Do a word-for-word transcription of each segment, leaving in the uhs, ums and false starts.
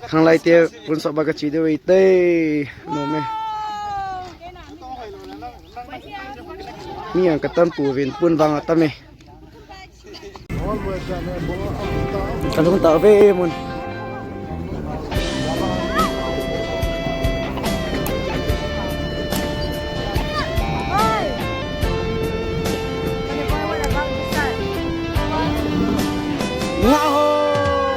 Khanglai te pun sop ba ka chi de wei te. No me. Mi ang ka tam pu vin pun vang a tam e. Ka lung ta ve mun. Nga ho, nga ho.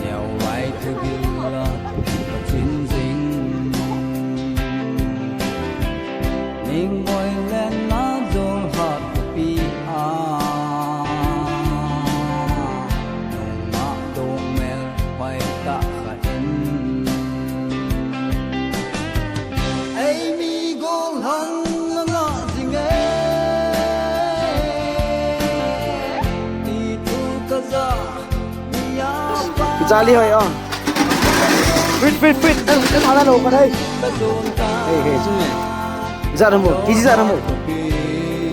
Neo lai thu bil a ka chin jing. Ning ngoi len na dol hat pi a. Nung ma do mel pai ta kha in. Ei mi gol hang la nga jing e. Ti thu ka za. Jali hoi ong. Fit, fit, fit. Em, em, ala lo ka dai. Hey, hey. Jat mo, K G jat mo.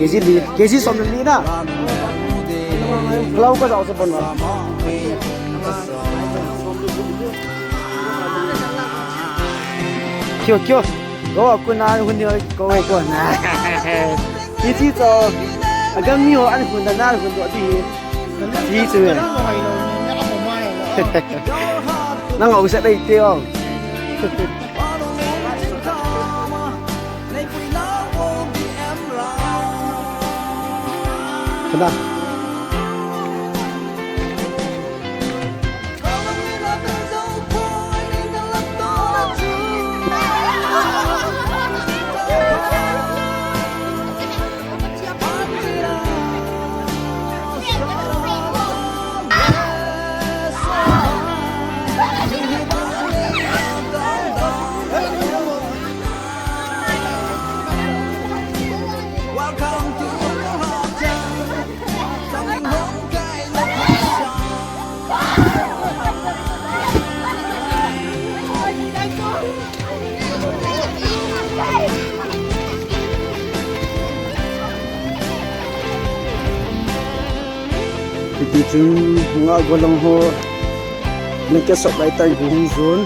K G li, K G som li na. Lau ka jao sa pon wa. Kyo, kyo. Go, ko na hun ni ko, ko na. Iti to. Agam ni ho an hun da na hun do ti. Iti to. Nang au sa dai te o. Kada. Hiti chun nga golang ho. Nang ke sop lai tan gu hung zun.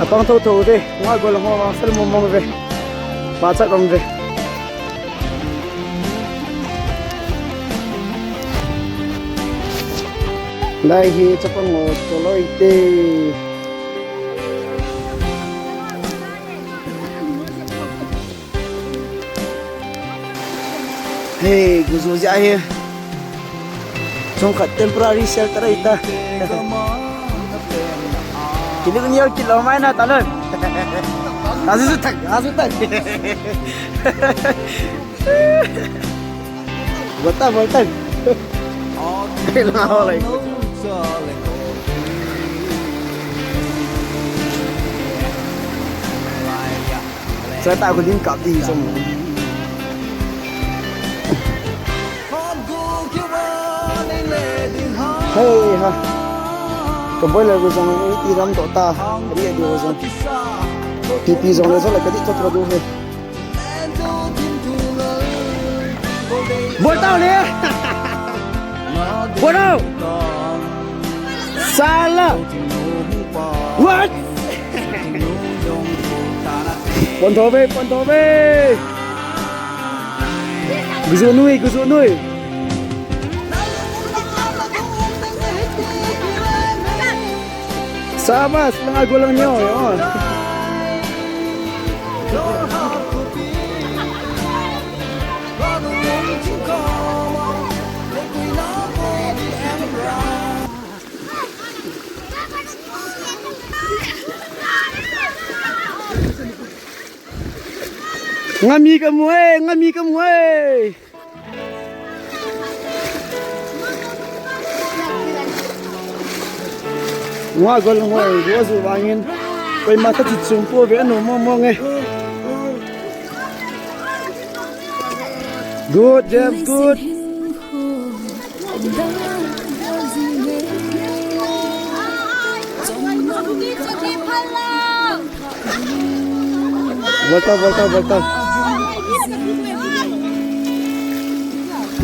Apang tho tho ve. Nga golang ho ma fel mong mong ve. Pa chat om ve. Lai hi chapang ngo choloi te. Hey, guzu ja hi. Chong khat temporary shelter ahi ta. Kili ni yo kilo mai na talon. Azu tak, azu tak. Bota, bota. Kailangan ko lang. Sa ta ko din kap di som. Hey ha. Ka boiler ko jong i ram to ta. Ri di ko jong. Pi pi jong le jong le ka di to to do he. Bol tau le. Bol tau. Sala. What? Pon tho ve, pon tho ve. Guzu nui, guzu nui. Sabas, langa golang nyo, yo. Ngami kamu e, ngami kamu e. Nga gol ngoi, go su bangin. Koi mata chi chum po ve no mo mo nge. Good, Jeff, good. Volta, volta, volta.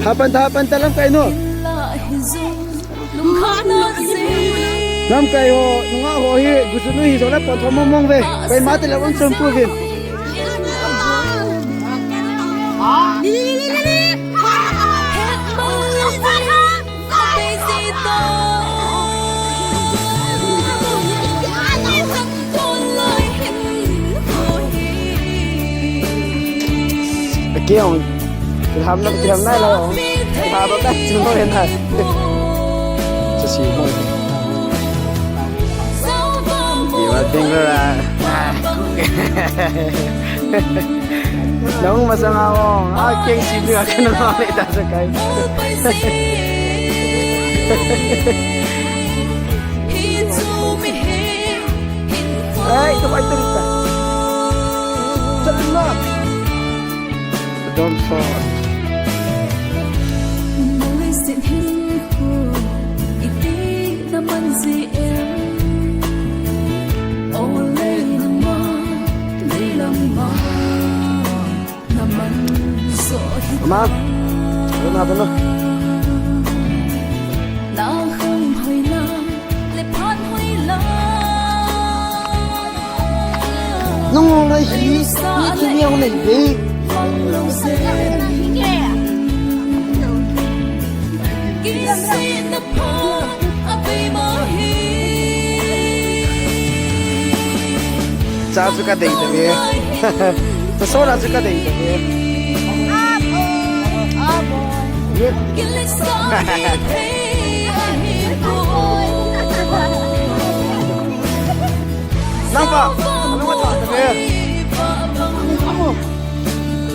Hapan ta, hapan ta lamkai nu. Lamkai ho, nunga ho hi, gusu nu hi, so la pon thom mong mong ve. Kai ma te la on som pu vin. Kiong, kilham na, kilham na lo. Pha ba ka chu mo na. Chu si mo. Iwa ding ra. Nung masang ako, ah, keng si mi akan na le ta sa kai. Ay, ito, ito, ito. Sa lima. Don't fall. Ama, yun na, ano? Nung nung na hi, ni kini ang nai be. Cha chu ka dei ta ve. Cha so na chu ka dei ta ve. Nang pa, nang pa ta ve.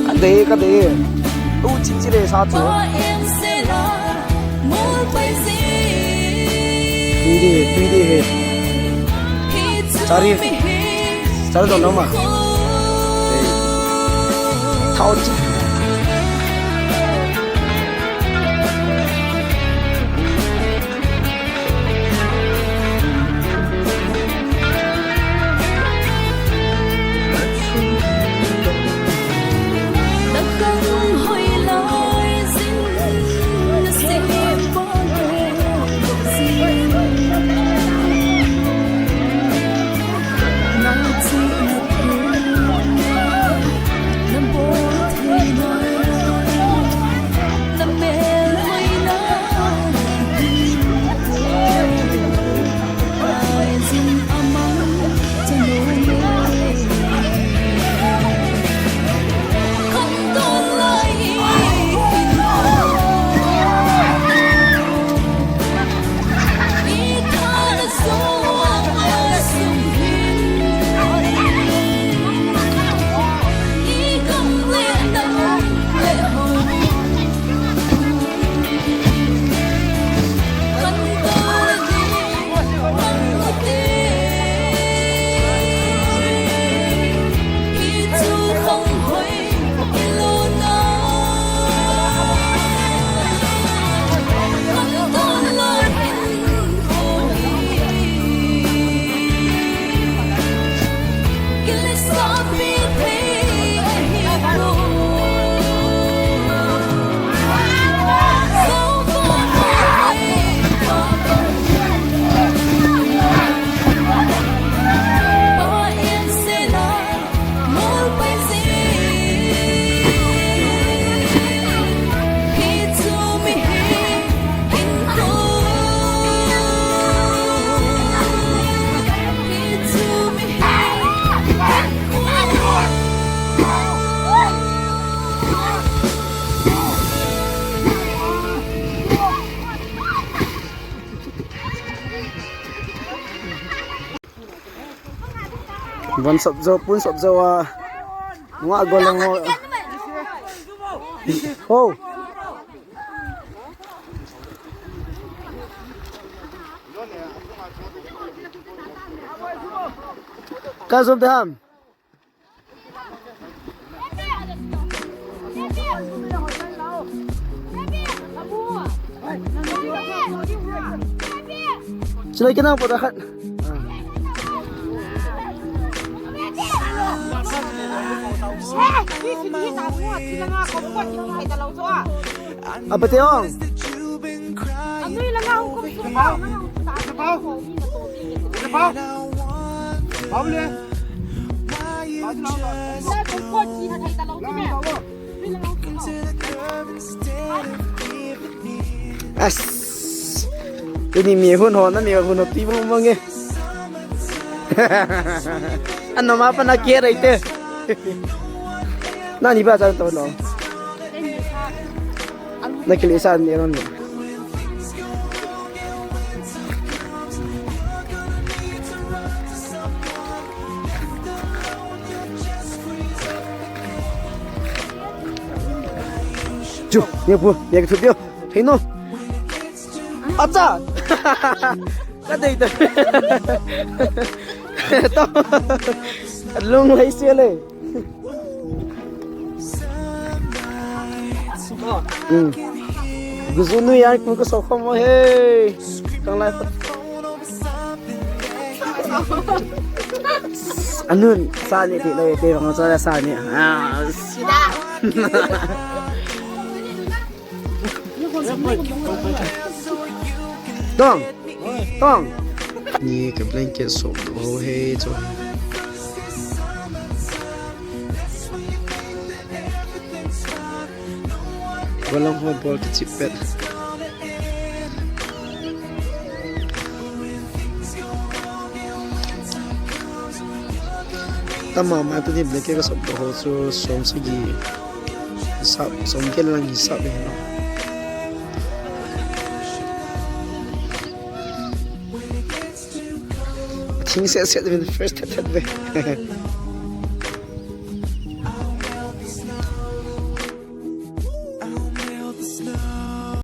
Ka dei, ka dei. U chin chi le sa chu. Tui di, tui di he. Chari. Chari don ma. Thao chi. Von sop jo, pun sop jo a. Nunga go lang ho. Ho. Ka sop de ham. Sila kina po dahat. Apa te ong? As. Tuni mi hun ho na mi hun ho ti bang bang e. Ano ma pa na ke rai te. Na ni ba cha to no. Na kile sa ni ron ni. Chu, ye bu, ye thu dio. Thei no. Acha. Ka dei ta. To. Lung lai se le. Hmm. Guzu nu yar ku ka so khomo he. Kang lai. Anun sa ni ti lai te bang sa sa ni. Ah. Tong. Tong. Ni ka blanket so ho he cho. Walang ho bol ki chipet. Tama ma tu ni blanket ka sop ho chu som sagi. Sap som ke lang sap he no. Thing set set ve, fresh thet thet ve.